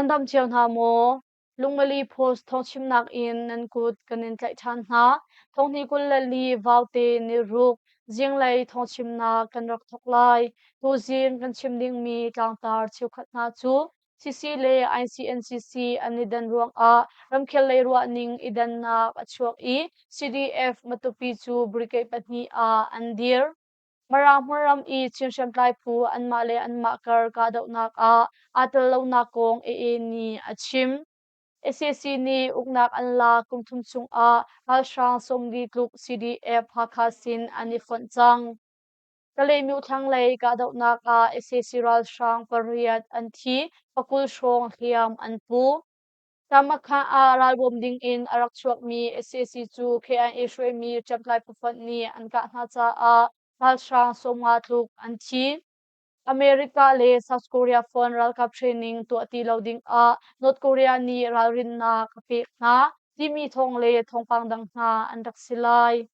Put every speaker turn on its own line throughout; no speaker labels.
Nan dam cio hna maw? Lungmali Post thawngchimnak in nan kut kan in tlaih ṭhan hna. Thonghni 24 Vaute ni ruk zinglei thawngchimnak kan rak thawk lai. Tuzing kan chim dingmi tlangtar cheukhat hna cu CC le ICNCC an i dan ruangah ramkhel lei ruahning i dannak a chuak i CDF Matupi cu brigade pahnih ah an dir. Mara hmunram i Chin hriamtlai phu anmah le anmah kar kahdohnak ah aa tel lonak kong AA nih a chim. Sac nih uknak an lak kum thum chungah ralhrang 40 tluk CDF Hakha sin an i fonh cang. Kalaymyo thlanglei kahdohnak ah sac ralhrang pariat an thi, pakul hrawng hliam an pu. Tamakha ah ralbawm dingin a rak chuakmi sac cu KIA hruaimi hriamtlai phufonh nih an kah hna caah ralhrang 50 tluk an thi. America le South Korea phone ralkap training tuah ti lo dingah North Korea nih ralrinnak a pek hna timi thawng le thawngpang dang hna an rak si lai.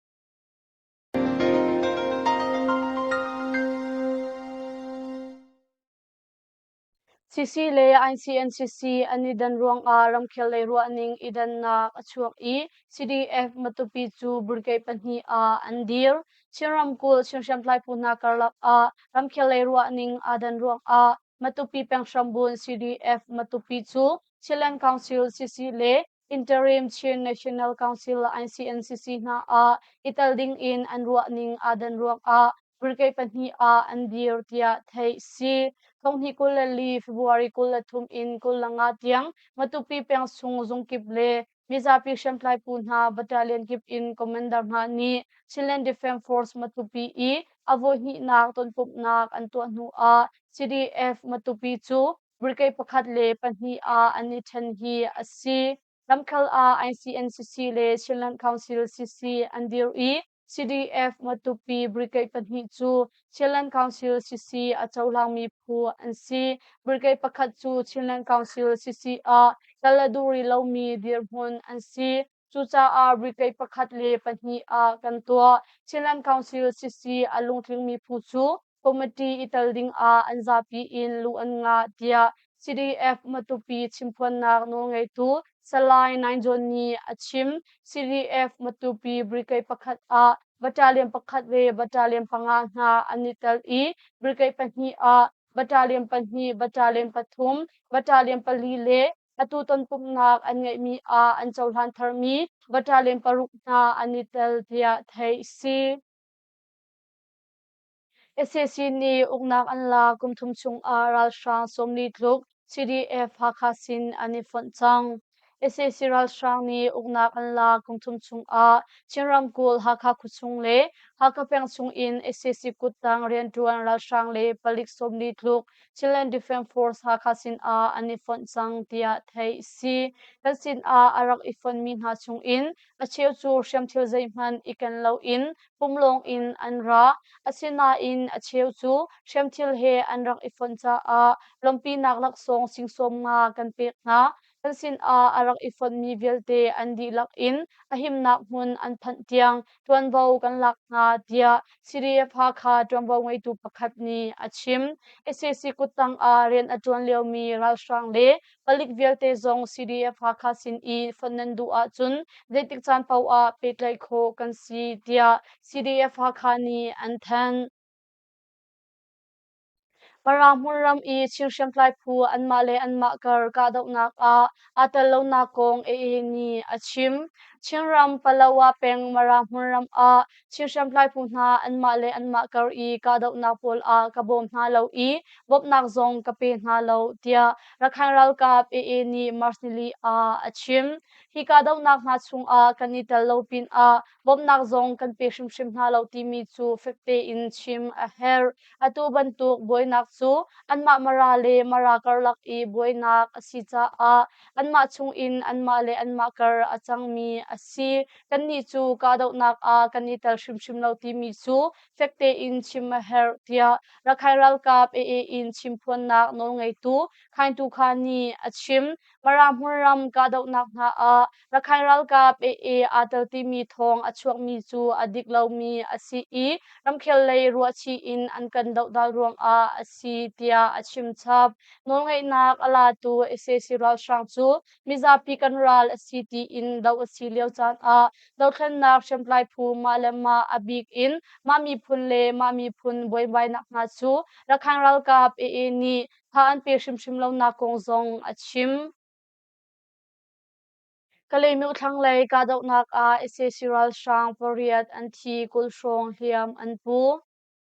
CC le ICNCC an i dan ruangah ramkhel lei ruahning i dannak a chuak i CDF Matupi cu brigade pahnih ah an dir. Chin ramkulh Chin hriamtlai phu hna karlak ah ramkhel lei ruahning aa dan ruangah Matupi peng hrambunh CDF Matupi cu Chinland Council CC le Interim Chin National Council ICNCC hna ah i tel ding in an ruahning aa dan ruangah brigade pahnih ah an dir tiah theih si. Thonghnih 24 February 23 in 25 tiang Matupi peng chung zungkip le mizapi hriamtlai phu hna battalion kip in commander hna nih Chinland Defence Force Matupi i a voihnihnak tonpumhnak an tuah hnu ah CDF Matupi cu brigade pakhat le pahnih ah an i ṭhen hi a si. Lamkhal ah ICNCC le Chinland Council CC an dir i CDF Matupi Brigade pahnih cu Chinland Council CC a cohlangmi phu an si. Brigade pakhat cu Chinland Council CC ah kal a duh rih lomi dirhmun an si. Cucaah brigade pakhat le pahnih ah kan tuah. Chinland Council CC a lungtlingmi phu cu committee i tel ding ah an zapi in luh an ngah tiah CDF Matupi chimphuannak nawlngeitu Salai Naing John nih a chim. CDF Matupi brigade pakhat ah battalion pakhat le battalion panga hna an i tel i brigade pahnih ah battalion pahnih, battalion pathum, battalion pali le atu tonpumhnak an ngeihmi ah an cohlan tharmi battalion paruk hna an i tel tiah theih a si. Sac nih uknak an lak kum thum chungah ralhrang 40 tluk CDF Hakha sin an i fonh cang. Sac ralhrang nih uknak an lak kum thum chungah Chin ramkulh Hakha khuachung le Hakha peng chungin sac kuttang rianṭuan ralhrang le palik 40 tluk Chinland Defence Force Hakha sinah an i fonh cang tiah theih a si. Kan sinah a rak i fonhmi hna chungin a cheu cu hriamthil zeihmanh i ken loin pumlawng in an ra. Asinain a cheu cu hriamthil he an rak i fonh caah lawmhpinak laksawng sing sawm nga kan pek hna. Kan sinah a rak i fonhmi vialte an dihlak in a himnak hmun an phanh tiang ṭuanvo kan lak hna tiah CDF Hakha ṭuanvo ngeitu pakhat nih a chim. Sac kuttang ah rian a ṭuan liomi ralhrang le palik vialte zong CDF Hakha sin i fonh nan duh ahcun zeitik caan paoh ah pehtlaih khawh kan si tiah CDF Hakha nih an thanh. Para hmunram i Chin hriamtlai phu anmah le anmah kar kahdohnak ah aa tel lonak kong AA nih a chim. Chinram Palawa peng Mara hmunram ah Chin hriamtlai phu hna anmah le anmah kar i kahdohnak pawl ah ka bawm hna lo i bawmhnak zong ka pe hna lo tiah Rakhine ralkap AA nih March nili ah a chim. Hi kahdohnak hna chungah kan i tel lo pinah bawmhnak zong kan pe hrimhrim hna lo timi cu fek tein chim a herh. Atu bantuk buainak cu anmah Mara le Mara karlak i buainak a si caah anmah chungin anmah le anmah kar a cangmi a si. Kannih cu kahdohnak ah kan i tel hrimhrim lo timi cu fek tein chim a herh tiah Rakhine ralkap AA in chimphuannak nawlngeitu Khaing Tu Kha nih a chim. Mara hmunram kahdohnak hna ah Rakhine ralkap AA aa tel timi thawng a chuakmi cu a dik lomi a si i ramkhel lei ruahchih in an kan dohdal ruangah a si tiah a chim chap. Nawlngeihnak a latu sac ralhrang cu mizapi kan ral a si tiin doh a si lio caan ah dothlennak hriamtlai phu mah le mah a bik in mah miphun le mah miphun buaibainak hna cu Rakhine ralkap AA nih tha an pe hrimhrim lonak kong zong a chim. Kalaymyo thlanglei kahdohnak ah sac ralhrang pariat an thi, 20 hrawng hliam an pu.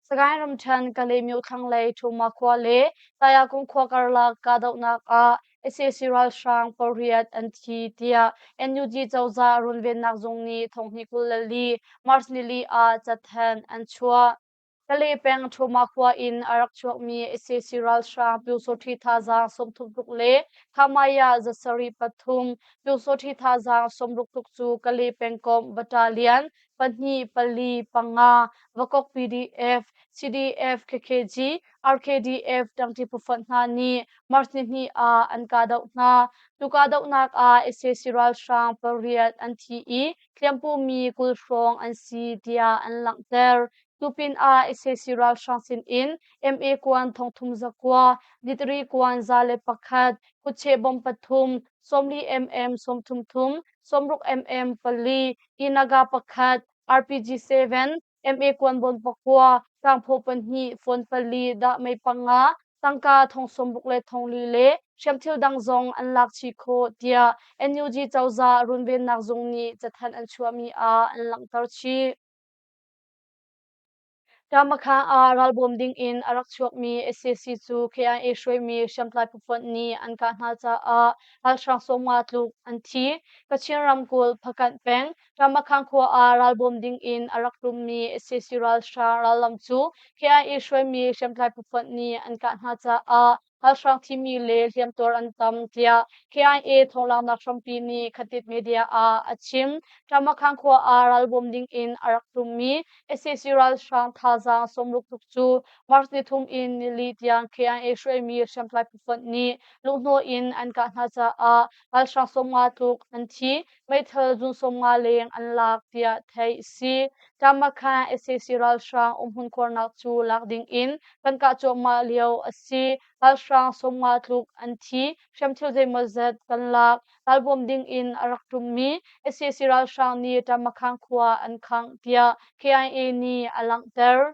Sagaing ramṭhen Kalaymyo thlanglei Ṭhuma khua le Tayakung khua karlak kahdohnak ah sac ralhrang pariat an thi tiah NUG cozah runvennak zung nih thonghnih 24 March nili ah cathanh an chuah. Kale peng Ṭhuma khua in a rak chuakmi sac ralhrang Pyusawṭhi thazaang 30 tluk le Khamaya zasarih pathum Pyusawṭhi thazaang 60 tluk cu Kale pengkomh battalion pahnih pali panga Vakok PDF, CDF, KKG, RKDF ṭangṭi phufonh hna nih March nihnih ah an kahdoh hna. Cu kahdohnak ah sac ralhrang pariat an thi i hliampumi 20 hrawng an si tiah an langhter. Cu pinah sac ralhrang sinin MA kuan thongthum zakua, ditri kuan 101, kutcheh bom pathum, 40 mm 30 thum, 60 mm pali, Inaga pakhat, RPG 7, MA kuanbawn pakua, tlangphaw pahnih, phone pali, dahmei panga, tangka thong sawmruk le thong li le hriamthil dang zong an lak chih khawh tiah NUG cozah runvennak zung nih cathanh an chuahmi ah an langhter chih. Tamakha ah ralbawm ding in a rak chuakmi sac cu KIA hruaimi hriamtlai phufonh nih an kah hna caah ralhrang 50 tluk an thi. Kachin ramkulh Phakanh peng Tamakhang khua ah ralbawm ding in a rak tlummi sac ralhrang rallam cu KIA hruaimi hriamtlai phufonh nih an kah hna caah ralhrang thimi le hliamtuar an tam tiah KIA thawnglaknak hrampi nih Khatit Media ah a chim. Tamakhang khua ah ralbawm ding in a rak tlummi sac ralhrang thazaang 60 tluk cu March nithum in nili tiang KIA hruaimi hriamtlai phufonh nih luhhnawh in an kah hna caah ralhrang 50 tluk an thi. Meithal zun 50 leng an lak tiah theih a si. Tamakhan sac ralhrang umhmun khuarnak cu lak ding in kan kah cuahmah lio a si. Ralhrang 50 tluk an thi. Hriamthil zeimawzat kan lak. Ralbawm ding in a rak ṭummi sac ralhrang nih Tamakhan khua an khangh tiah KIA nih a langhter.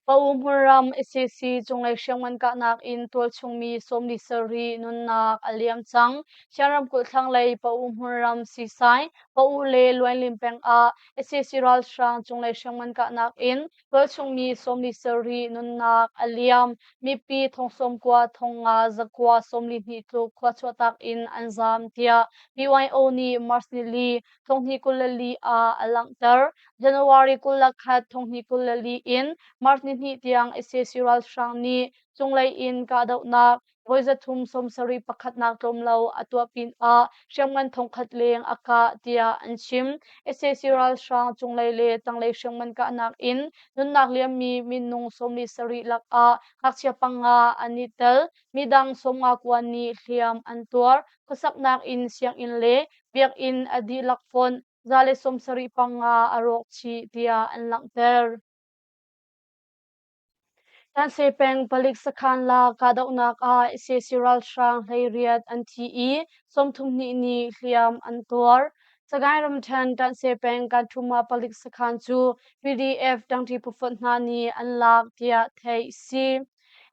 Pa U hmunram sac cunglei hriamngan kahnak in tualchungmi 47 nunnak a liam cang. Chin ramkulh thlanglei Pa U hmunram Sisai, Pa U le Luainlim peng ah sac ralhrang cunglei hriamngan kahnak in tualchungmi 47 nunnak a liam. Mipi thong 90 thong nga zakua 42 tluk khua chuahtak in an zaam tiah BYO nih March nili 2024 ah a langhter. January 21 2024 in March nihnih tiang sac ralhrang nih cunglei in kahdohnak voi 371 pakhatnak tlawm lo a tuah pinah hriamngan thongkhat leng a kah tiah an chim. sac ralhrang cunglei le tanglei hriamngan kahnak in nunnak liammi minung 47 lakah ngakchia panga an i tel. Midang 50 kua nih hliam an tuar. Khuasaknak inn, sianginn le biakinn a dihlak fonh 175 a rawk chih tiah an langhter. Tanse peng palik sakhan la kahdohnak ah sac ralhrang 18 an thi i 32 nih hliam an tuar. Sagaing ramṭhen Tanse peng Kanṭhuma palik sakhan cu PDF ṭangṭi phufonh hna nih an lak tiah theih a si.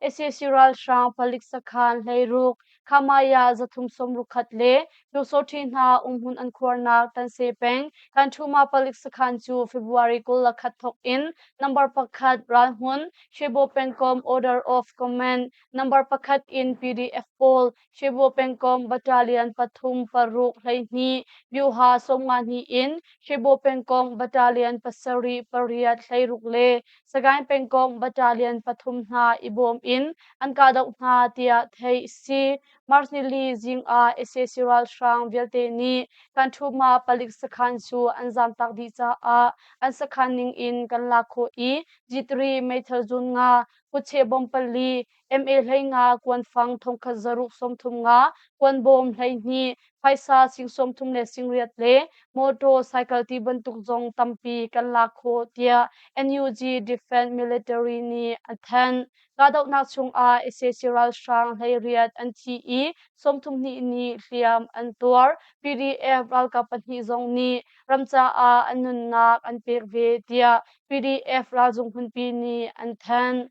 Sac ralhrang palik sakhan 16 Khamaya 361 le Pyusawṭhi hna umhmun an khuarnak Tanse peng Kanṭhuma palik sakhan cu February 21 thawk in number pakhat ralhmun Shebo pengkomh Order of Command number pakhat in PDF pawl Shebo pengkomh Battalion pathum paruk 12 Byuha 52 in Shebo pengkomh Battalion pasarih pariat 16 le Sagaing pengkomh battalion pathum hna i bawm in an kahdoh hna tiah theih a si. March nili zing ah sac ralhrang vialte nih Kanṭhuma palik sakhan cu an zamtak dih caah an sakhan ning in kan lak khawh i G3 meithal zun nga. kutcheh bom pali, MA 15, kuanfang 1635, kuanbawm 12, phaisa sing 38 le motor cycle ti bantuk zong tampi kan lak khawh tiah NUG Defense Military nih a thanh. Kahdohnak chungah sac ralhrang 18 an thi i 32 nih hliam an tuar. PDF ralkap pahnih zong nih ram caah an nunnak an pek ve tiah PDF ralzung hmunpi nih an thanh.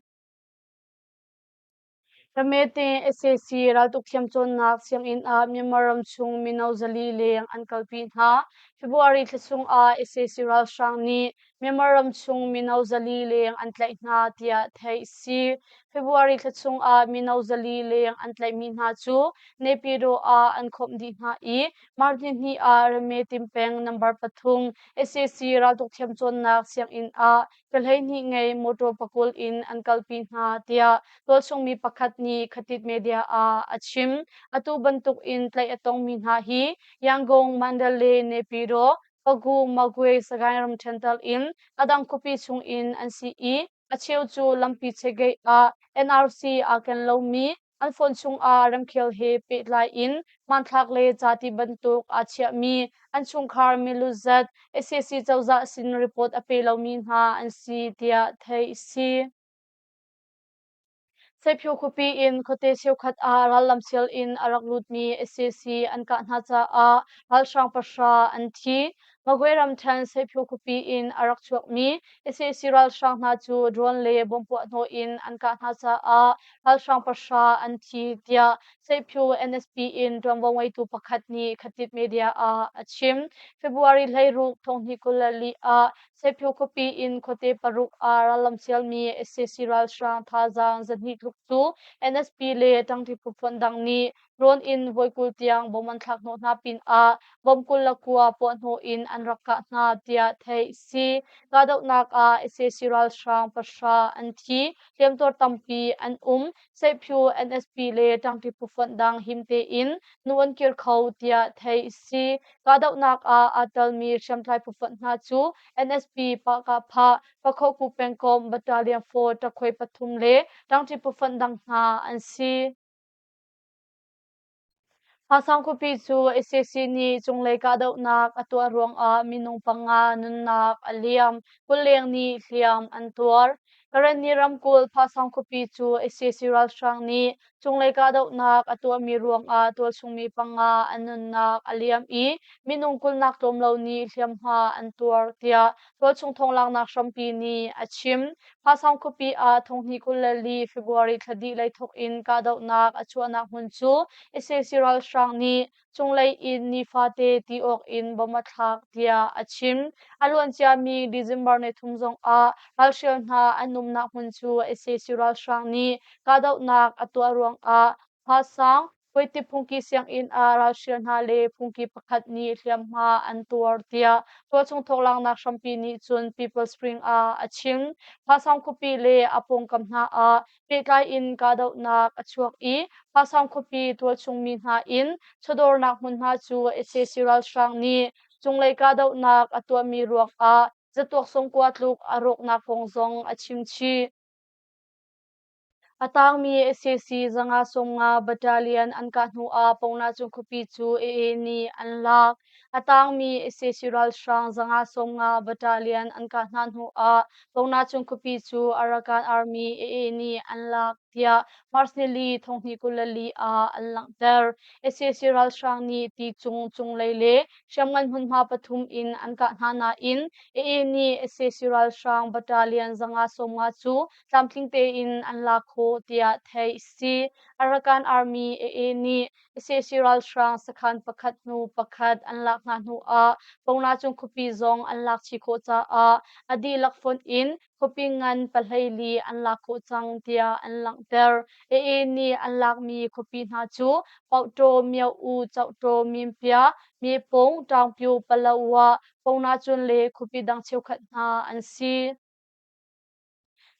Ramete sac raltuk thiamcawnnak sianginn ah Myanmar ramchung mino 400 leng an kalpi hna. February thla chungah sac ralhrang nih Myanmar ramchung mino 400 leng an tlaih hna tiah theih a si. February thla chungah mino 400 leng an tlaihmi hna cu Naypyidaw ah an khawmh dih hna i March nihnih ah Rametim peng number 3 sac raltuk thiamcawnnak sianginn ah Ka 12 ngei motor 20 in an kalpi hna tiah tualchung mi pakhat nih Khatit Media ah a chim. Atu bantuk in tlaih a tongmi hna hi Yangon, Mandalay, Naypyidaw, Pagu, Magwe, Sagaing ramṭhen tal in a dang khuapi chung in an si i a cheu cu lampi checkgate ah NRC aa ken lomi an phone chungah ramkhel he pehtlai in hmanthlak le ca ti bantuk aa chiahmi an chungkhar milu zat sac cozah sin report a pe lomi hna an si tiah theih a si. Seiphu khuapi in khuate cheukhat ah rallam sial in a rak lutmi sac an kah hna caah ralhrang 9 an thi. Magwe ramṭhen Seiphu khuapi in a rak chuakmi sac ralhrang hna cu drone le bomb puahhnawh in an kah hna caah ralhrang 9 an thi tiah Seiphu NSP in ṭuanvo ngeitu pakhat nih Khatit Media ah a chim. February 16, 2024 ah Seiphu khuapi in khuate paruk ah rallam sialmi sac ralhrang thazaang 200 tluk cu NSP le ṭangṭi phu fonh dang nih Drone in voi 20 tiang bom an thlak hnawh hna pinah bom 29 puahhnawh in an rak kah hna tiah theih a si. Kahdohnak ah sac ralhrang 9 an thi, hliamtuar tampi an um. Seihphu NSP le ṭangṭi phufonh dang him tein nu an kir kho tiah theih a si. Kahdohnak ah aa telmi hriamtlai phufonh hna cu NSP Pahkahphah, Pakhoku pengkomh Battalion 4 ṭakhuai pathum le ṭangṭi phufonh dang hna an si. Hmasang khuapi cu sac nih cunglei kahdohnak a tuah ruangah minung 5 nunnak a liam, 20 leng nih hliam an tuar. Karenni ramkulh Hpasang khuapi cu sac ralhrang nih cunglei kahdohnak a tuahmi ruangah tualchungmi 5 an nunnak a liam i minung 20 nak tlawm lo nih hliamhma an tuar tiah tualchung thawnglaknak hrampi nih a chim. Hpasang khuapi ah 2024 February thla dih lei thawk in kahdohnak a chuahnak hmun cu sac ralhrang nih cunglei in nifate ti awk in bom a thlak tiah a chim. A luanciami December 3 zong ah ralhrial hna an umnak hmun cu sac ralhrang nih kahdohnak a tuah ruangah Hpasang Puaiti phungki sianginn ah ralhrial hna le phungki pakhat nih hliamhma an tuar tiah tualchung thawklaknak hrampi nih cun People Spring ah a chim. Hpasang khuapi le a pawngkam hna ah pehtlai in kahdohnak a chuak i Hpasang khuapi tualchung mi hna in chawdawrnak hmunhma cu sac ralhrang nih cunglei kahdohnak a tuahmi ruangah zatuak 90 tluk a rawknak kong zong a chim chih. A tangmi sac 550 Battalion an kah hnu ah Pongnacung khuapi cu AA nih an lak. A tangmi sac ralhrang 550 Battalion an kah hna hnu ah Pongnacung khuapi cu Arakan Army AA nih an lak tiah March 4 2024 ah an langhter. Sac ralhrang nih ti cung, cunglei le hriamngan hmunhma pathum in an kah hna nain AA nih sac ralhrang Battalion 550 cu tlamtling tein an lak khawh tiah theih a si. Arakan Army AA nih sac ralhrang sakhan pakhat hnu pakhat an lak hna hnu ah Pongnacung khuapi zong an lak chih khawh caah a dihlak fonh in khuapi ngan 14 an lak khawh cang tiah an langhter. AA nih an lakmi khuapi hna cu Pauhtaw, Myo-U, Chohtaw, Mimpia, Myepung, Taungpyu, Palawa, Pongnacun le khuapi dang cheukhat hna an si.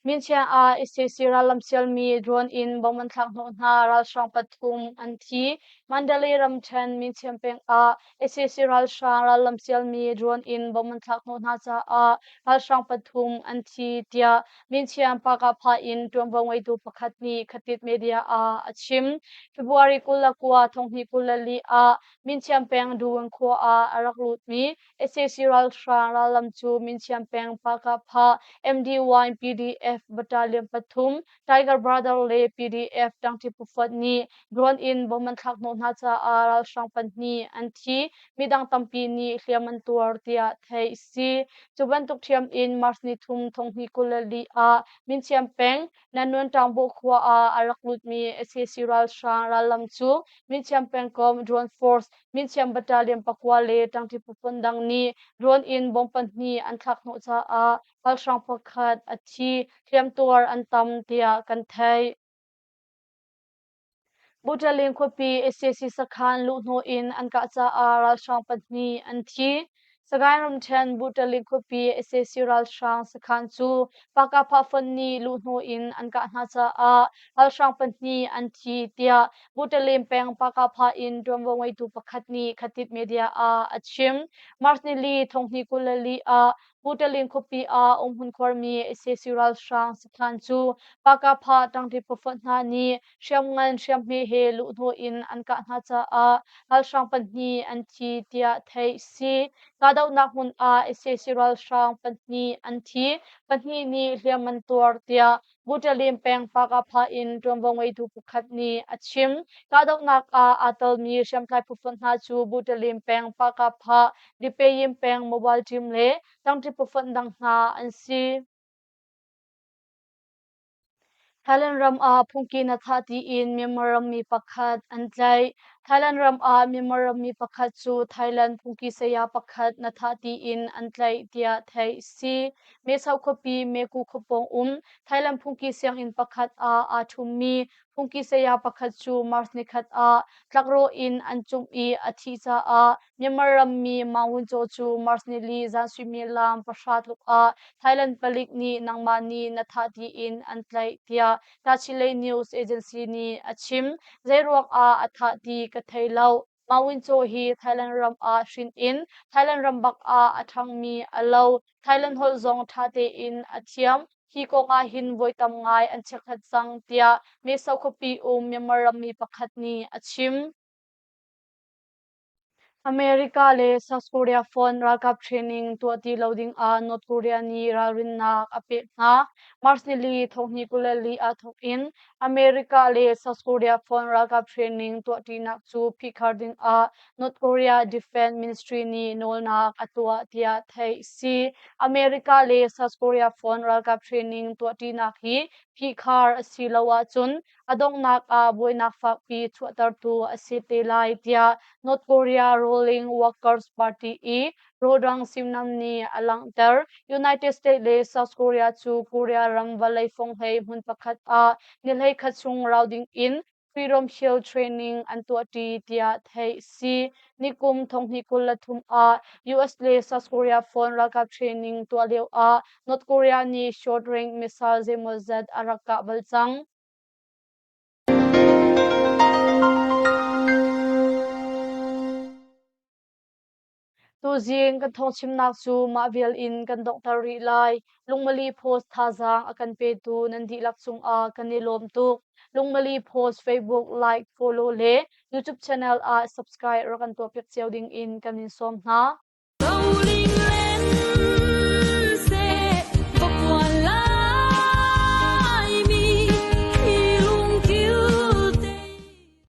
Minchia ah sac rallam sialmi drone in bomb an thlak hnawh hna, ralhrang pathum an thi. Mandalay ramṭhen Minchiam peng ah sac ralhrang rallam sialmi drone in bomb an thlak hnawh hna caah ralhrang pathum an thi tiah Minchiam Pakapha in ṭuanvo ngeitu pakhat nih Khatit Media ah a chim. February 29 2024 ah Minchiam peng Duwan khua ah a rak lutmi sac ralhrang rallam cu Minchiam peng Pakapha MDY PDF Battalion pathum Tiger Brother le PDF ṭangṭi phufonh nih drone in bomb an thlak hnawh hna caah ralhrang pahnih an thi, midang tampi nih hliam an tuar tiah theih a si. Cu bantuk ṭhiam in March ni thum 2024 ah Minchiam peng Nannuan Ṭangbuh khua ah a rak lutmi sac ralhrang rallam cu Minchiam pengkomh Drone Force Minchiam Battalion pakua le ṭangṭi phufonh dang nih drone in bomb pahnih an thlak hnawh caah ralhrang pakhat a thi, hliamtuar an tam tiah kan theih. Butaling khuapi sac sakhan luhhnawh in an kah caah ralhrang pahnih an thi. Sagaing ramṭhen Butaling khuapi sac ralhrang sakhan cu Pakapha fonh nih luhhnawh in an kah hna caah ralhrang pahnih an thi tiah Butalim peng Pakapha in ṭuanvo ngeitu pakhat nih Khatit Media ah a chim. March nili thonghnih 24 ah Putalin khuapi ah umhmun khuarmi sac ralhrang sakhan cu Pakapha ṭangṭi phufonh hna nih hriamngan hriamhme he luhhnawh in an kah hna caah ralhrang pahnih an thi tiah theih a si. Kahdohnak hmun ah sac ralhrang pahnih an thi, pahnih nih hliam an tuar tiah Butalim peng Pakapha in ṭuanvo ngeitu pakhat nih a chim. Kahdohnak ah aa telmi hriamtlai phufonh hna cu Butalim peng Pakapha, Dipayim peng Mobile Team le ṭangṭi phufonh dang hna an si. Thailand ram ah phungki na thah tiin Myanmar rammi pakhat an tlaih. Thailand ram ah Myanmar rammi pakhat cu Thailand phungki saya pakhat na thah tiin an tlaih tiah theih a si. Mesau khuapi Meku khuapawng um Thailand phungki sianginn pakhat ah aa ṭhummi phungki saya pakhat cu March nikhat ah tlakrawh in an cumh i a thih caah Myanmar rammi Maung Win Caw cu March nili zan suimilam pahra tluk ah Thailand palik nih nangmah nih na thah tiin an tlaih tiah Tachileik News Agency nih a chim. Zeiruang ah a thah ti ka thei lo. Maung Win Caw hi Thailand ram ah hrin in Thailand ram bak ah a ṭhangmi a lo. Thailand holh zong ṭha tein a thiam. Hi kong ah hin voi tam ngai an chekhlat cang tiah Meso khuapi um Myanmar rammi pakhat nih a chim. America le South Korea phone ralkap training tuah ti lo ding ah North Korea nih ralrinnak a pek hna. March nili thonghnih 24 ah thawk in America le South Korea phone ralkap training tuah ṭinak cu phihkhar ding ah North Korea Defense Ministry nih nawlnak a tuah tiah theih a si. America le South Korea phone ralkap training tuah ṭinak hi phihkhar a si lo ahcun a donghnak ah buainak fakpi chuahtertu a si te lai tiah North Korea Ruling Workers Party i Rodang Simnam nih a langhter. United States le South Korea cu Korea ram vawlei fonghlei hmun pakhat ah ni 11 chung rau ding in Freedom Hill Training an tuahṭi tiah theih a si. Nikum 2023 ah US le South Korea phone ralkap training tuah lio ah North Korea nih short range missile zeimawzat a rak kah bal cang. Tuzing kan thawngchimnak cu mah vial in kan donghter rih lai. Lungmali Post thazaang a kan petu nan dihlak cungah kan i lawm tuk. Lungmali Post Facebook like, follow le YouTube channel ah subscribe rak kan tuahpiak cio ding in kan in sawm hna.